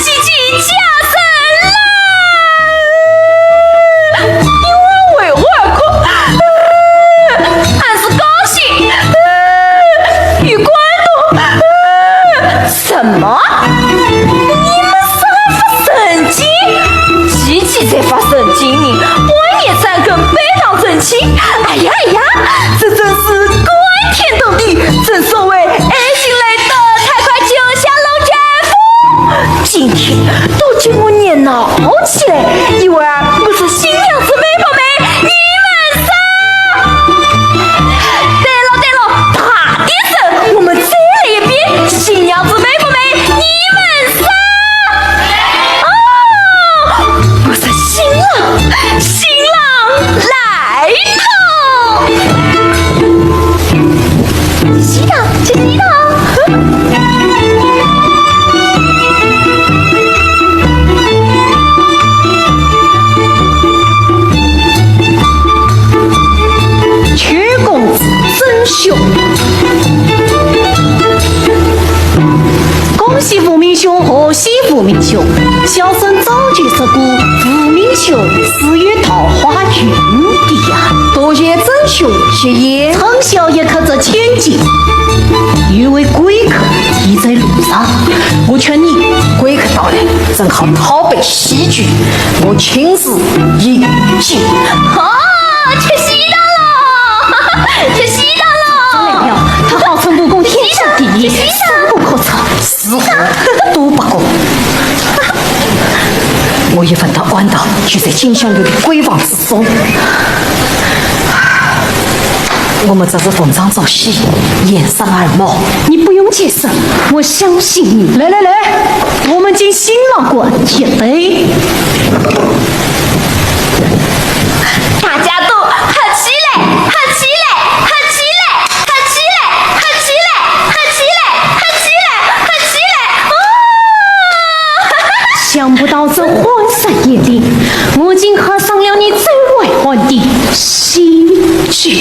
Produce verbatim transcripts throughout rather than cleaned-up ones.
喜气加深啦！因为为何而哭？呃，俺是高兴，呃，与感动，呃，什么？你们是发神经？喜气才发神经呢，半夜三更背道人情。哎呀哎呀，这真是感天动地，正所谓爱情来得太快，就像龙卷风。 今天都叫我热闹起来，一会儿我是新娘子美不美？你们说？对了对了，大点声，我们再来一遍，新娘子美不美？你们说？哦，我是新郎，新郎来了。 洗头，去洗头。邱公子真凶。恭喜无名兄，贺喜无名兄。小生早就说过，无名兄是有桃花运的呀。多谢真兄吉言。 春宵一刻值千金。有位贵客已在路上，我劝你贵客到来，正好讨杯喜酒，我亲自饮酒。哦，吃喜糖了，吃喜糖了。他号称武功天下第一，吃喜糖，深不可测。 是，都不过。我一份的豌豆就在金香楼的闺房之中。我们这是逢场作戏，掩人耳目。你不用解释，我相信你。来来来，我们敬新郎官一杯。大家都喝起来，喝起来，喝起来！ 喝起来，喝起来，喝起来，喝起来，喝起来！哦！想不到这荒山野地，我竟喝上了你最为欢的喜酒。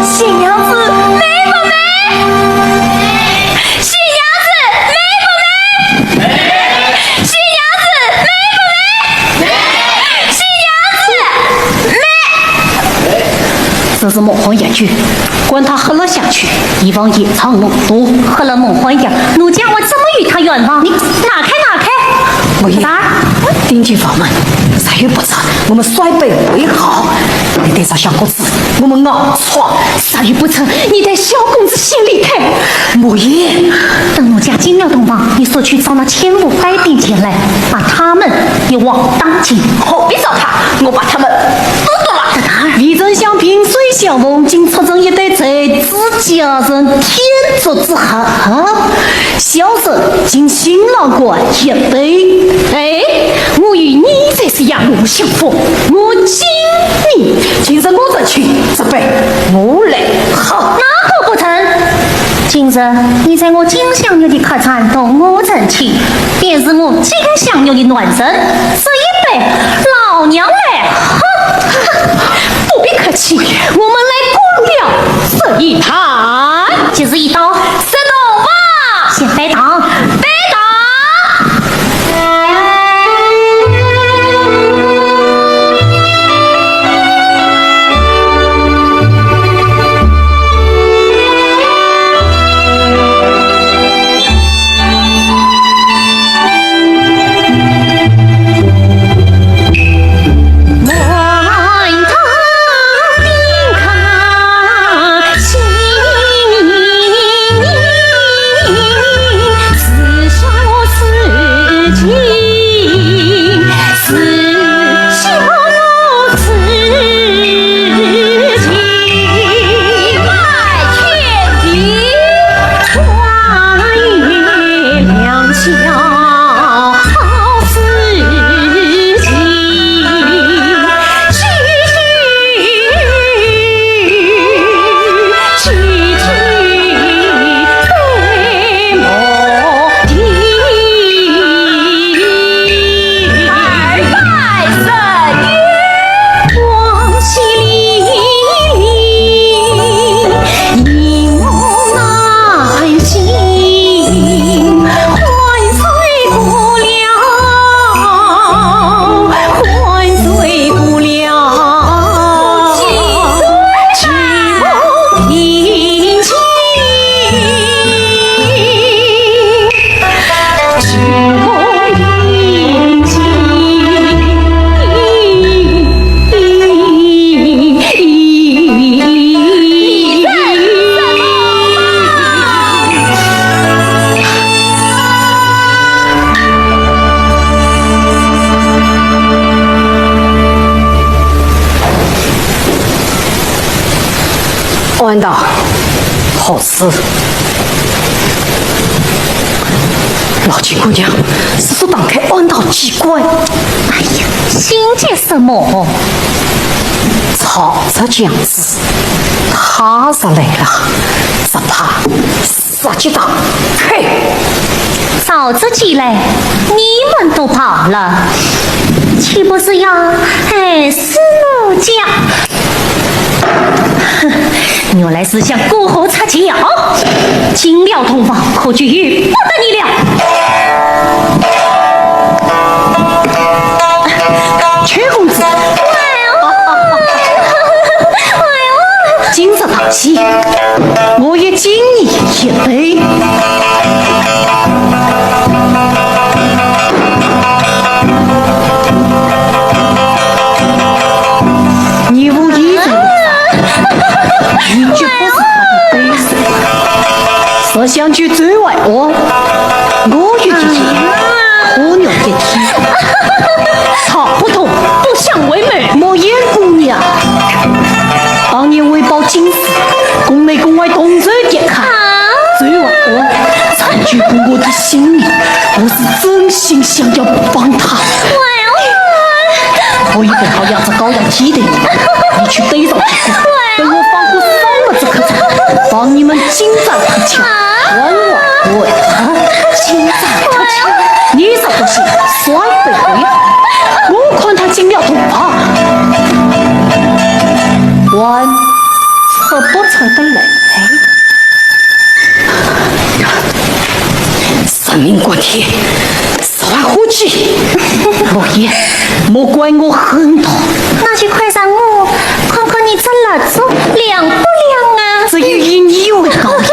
新娘子美不美？新娘子美不美？新娘子美不美？新娘子美！这是梦幻药酒，管他喝了下去，一方夜长梦多。喝了梦幻药，奴家我怎么与他圆房？你拿开，拿开！我也啥？顶级房门，啥也不差。 我们摔杯为好。你带上小公子，我们硬闯。啥也不成，你带小公子心里开。莫言，等奴家进了洞房，你速去找那千户带兵前来，把他们一网打尽。何必找他？我把他们都剁了。在哪儿？未曾想萍水相逢，竟出城一对才子佳人，天作之合。 小生敬新郎官一杯。哎，我与你才是狭路相逢，我敬你。今日我成亲，这杯我来喝。那可不成。今日你在我金香楼的客栈同我成亲，便是我金香楼的男人，这一杯老娘来喝。不必客气，我们来干了这一坛。今日一到， 吃东吧，先拜堂，拜堂。道好事。老金姑娘，速速打开暗道机关。哎呀，心急什么？曹植娘子，她若来了，只怕杀绝打开。曹植既来，你们都跑了，岂不是要害死奴家？ 哼，原来是想过河拆桥，进了洞房，可就由不得你了。邱公子，哎呦，哎呦，今日大喜，我也敬你一杯。 你无意在我上，你绝不是他的对手。若想救周怀安，我与你可nel一体。他不痛不相为谋。莫言姑娘，当年为报京师，宫内宫外同仇敌忾。周怀安，早就过我的心里，我是真心想要帮他。 可以不好养只羔羊替代你，你去对上几个，等我放过少了这颗簪，帮你们金簪脱壳，还我滚！金簪脱壳，你这东西，算不回来。我看他进了洞房，还出不出得来？神明关天， 万火急，莫言，莫怪我狠毒。那就快让我看看你这蜡烛亮不亮啊？只有以你为羔羊，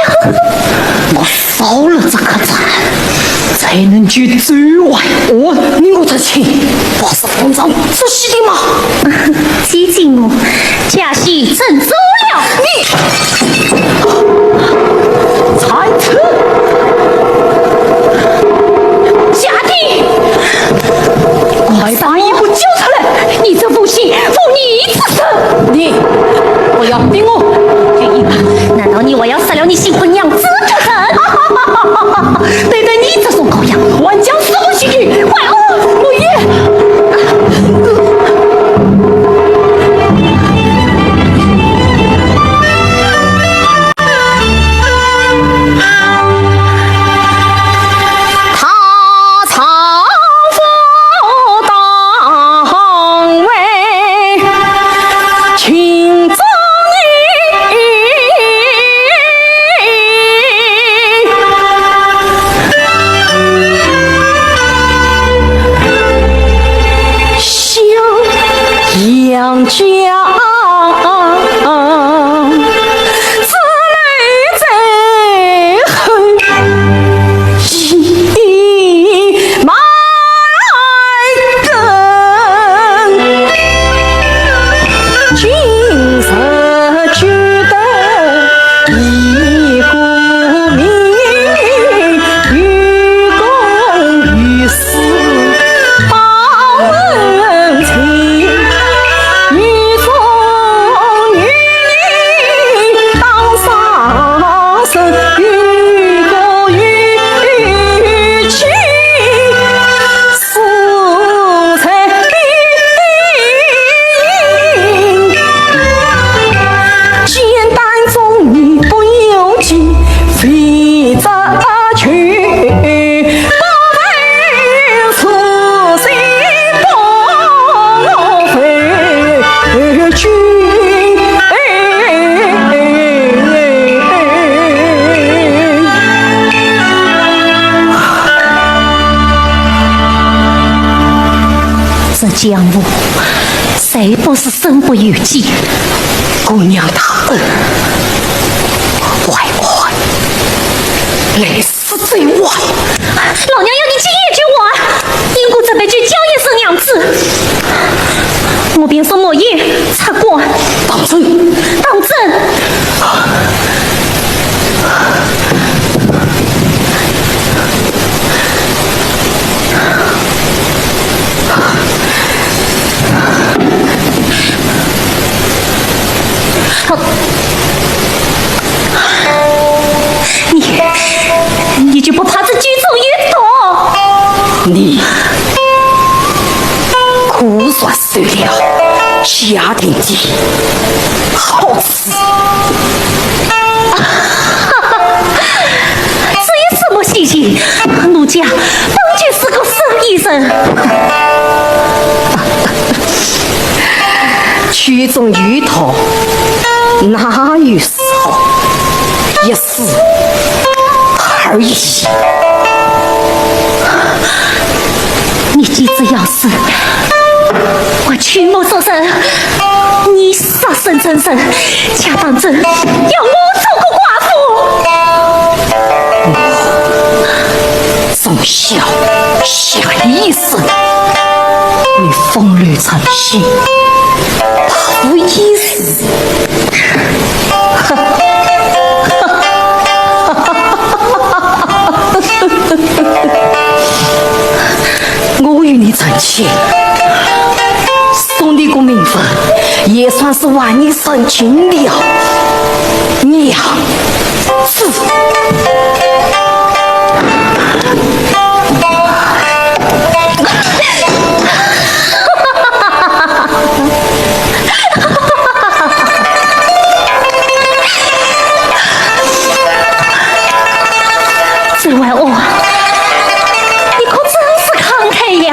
我烧了这颗簪，才能救周怀安。你我之情，不是逢场作戏的吗？激进我，假戏真做了。你， 才子，下地！快把衣服交出来！你这负心负义之人！你不要逼我！难道你还要杀了你新婚娘子不成？对待你这种羔羊，还讲什么信誉？快哦，我也…… 这江湖，谁不是身不由己？姑娘大恩，怀怀，累死周怀。老娘要你今夜救我，因故准备去叫一声娘子。我便送莫言出关。当真？当真。 好。你果然受了谢定的好处。这有什么稀奇？奴家本就是个生意人。曲中有托，哪有 一事而已。你既知要死，我屈母所生，你杀身成仁，恰当真要我做个寡妇。从小下一生，你风流成性，不一世。 我与你成亲，送你个名分，也算是还你成亲了，娘子。 周文华，你可真是慷慨呀！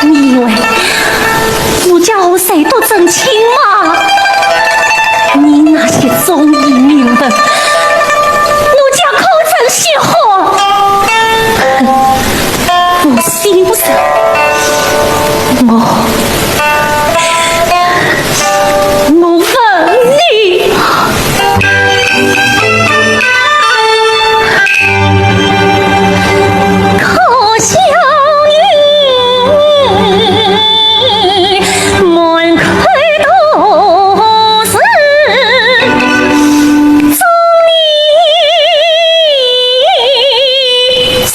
你以为奴家和谁都成亲吗？你那些中意名分，奴家可曾惜好？ 我信不过，我，我问你。可笑你满口都是忠义 心，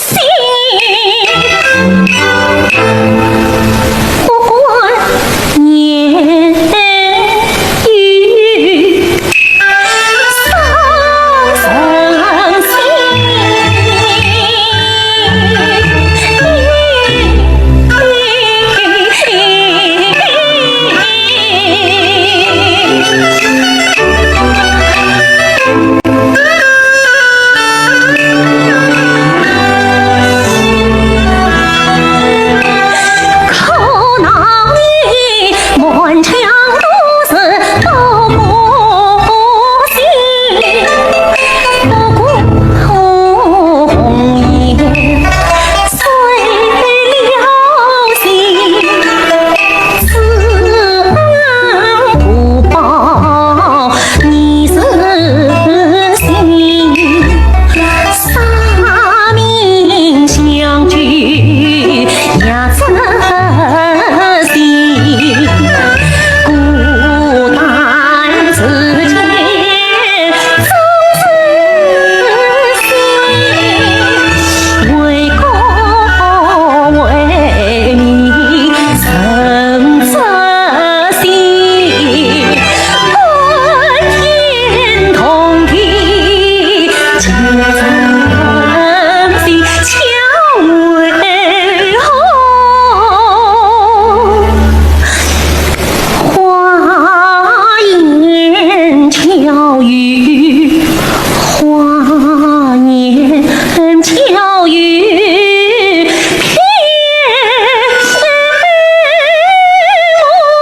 不管年幼伤人心。花言巧语，花言巧语，骗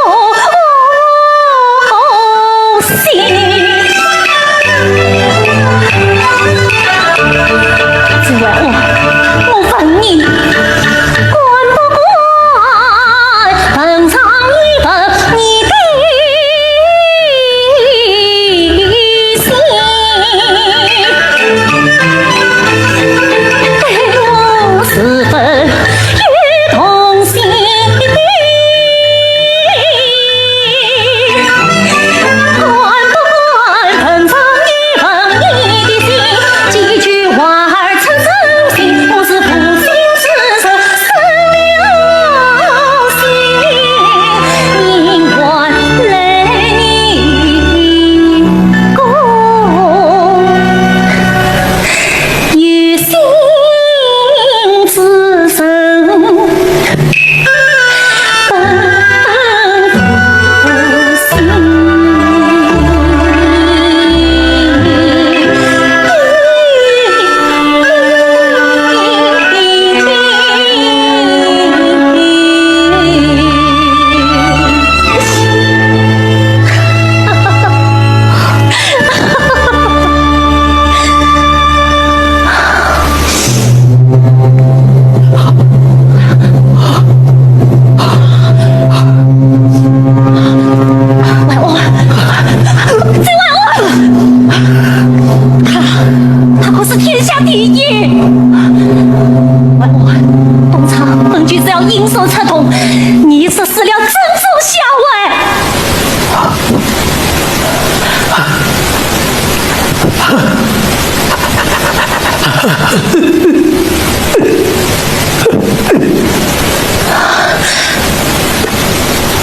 我心。这位我，我问你， 敢不敢问上一问你的心？对我是否有动心？敢不敢问上一问你的心？几句话儿出真心，第一。外公，东厂本就是要因祸出动，你实施了正中下怀。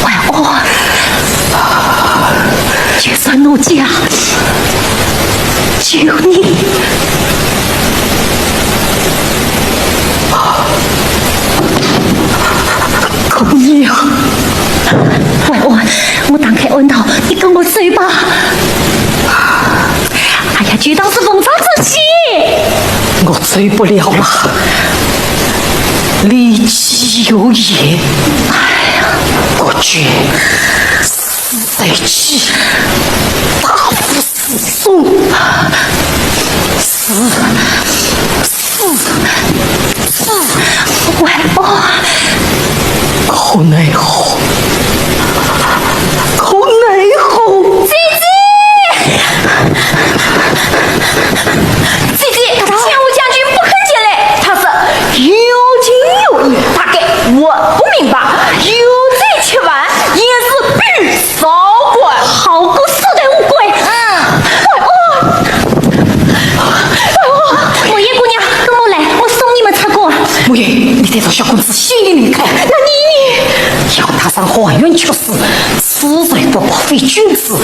外公，就算奴家 求你。姑娘，外公，我打开暗道，你跟我走吧。哎呀，这倒是逢场作戏。我走不了了，李记有言，哎呀，国君死在即，大夫 死，死，死，死，外公。可奈何，可奈何。姐姐，姐姐，前五将军不肯前来，他说有情有义，大概我不明白，有罪吃饭，也是必 少管。好个死的乌龟！嗯。外公，外公，墨贤姑娘，跟我来，我送你们出宫。墨贤，你带着小公子先行离开。那你？要踏上花园去世，此罪不报非君子，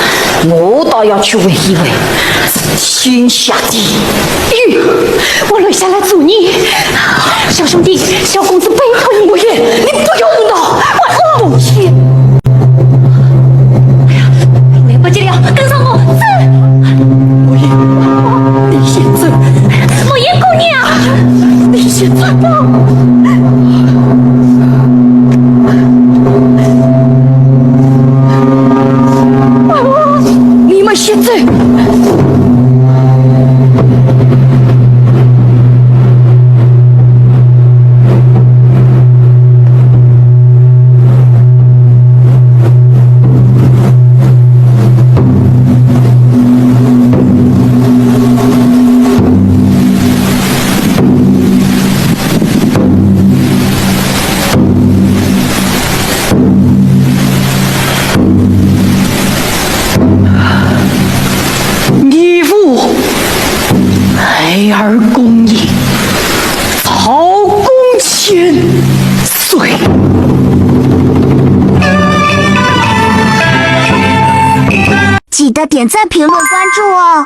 我倒要去问一问。 天下第一。我留下来助你。小兄弟，小公子拜托你。墨贤，你不用闹。我，我，墨贤。哎呀，来不及了，跟上我，走。墨贤，你先走。墨贤姑娘，你先走吧。 你们先走。 义父，孩儿恭迎，曹公千岁。记得点赞、评论、关注哦。